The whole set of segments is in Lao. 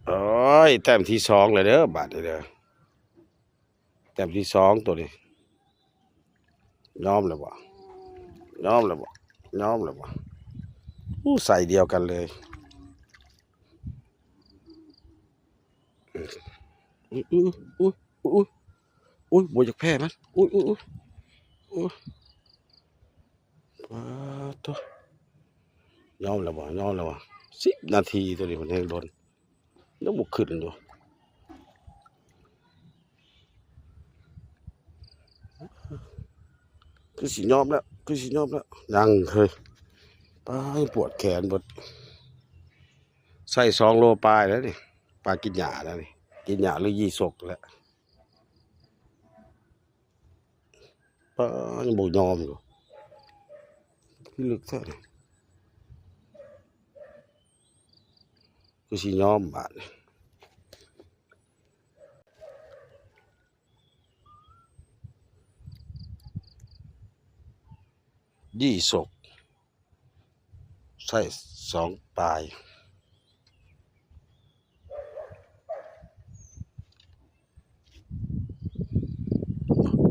ໂອ້ຍ ແຕ້ມທີສອງແລ້ວເດີ ບາດນີ້ເດີ ແຕ້ມທີສອງໂຕນີ້ ຍອມແລ້ວບໍ່? ຍອມແລ້ວບໍ່? ຍອມແລ້ວບໍ່? ໂອ້ ໄຊດຽວກັນເລີຍ. ອື ອື ອື ອຸ້ຍ ບໍ່ຢາກແພ້ມັນ ອຸ້ຍ ອຸ້ຍ ອຸ້ຍ ປາດໂທ້ ຍອມແລ້ວບໍ່? ຍອມແລ້ວບໍ່? ສິບນາທີໂຕນີ້ມັນແຮງດົນ ຍັງບໍ່ຂຶ້ນຢູ່ ຄືຊິຍອມແລ້ວ ຄືຊິຍອມແລ້ວ ຍັງເຮີ້ຍ ປາດ ປວດແຂນເບິດ ໃສ່ສອງໂລປາຍແລ້ວນີ້ ປາກິນຫຍ້າແລ້ວນີ້ ກິນຫຍ້າຫຼືຢີສົກແລ້ວ. ປາດ ຍັງບໍ່ຍອມຢູ່ ຄືລຶກແທ້ນີ້ ຄືຊິຍອມບາດນີ້ ຢີສົກ ໃສ່ສອງປາຍ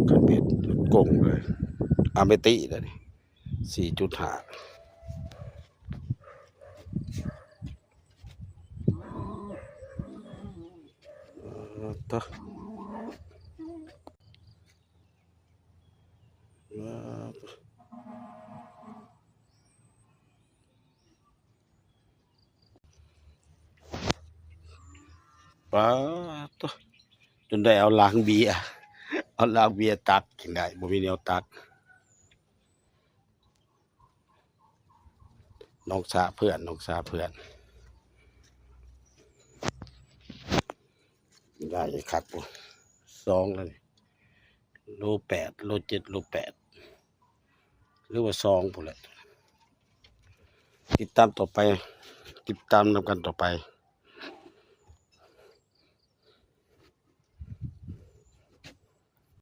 ຄັນເຮັດກົງເລີຍ ອາເມຕິເດ້ນີ້ ສີ່ຈຸດຫ້າ ເອີ ຕະ ປາດໂທ້ ຈົນໄດ້ເອົາລາງເບຍ ເອົາລາງເບຍຕັກກິນໄດ້ ບໍ່ມີແນວຕັກ. ນ້ອງສາເພື່ອນ ນ້ອງສາເພື່ອນ ໄດ້ຄັກບໍ່ ສອງແລ້ວນີ້ ໂລແປດ ໂລເຈັດ ໂລແປດ ຫຼືວ່າສອງພຸ້ນແຫຼະ ຕິດຕາມຕໍ່ໄປ ຕິດຕາມນຳກັນຕໍ່ໄປ.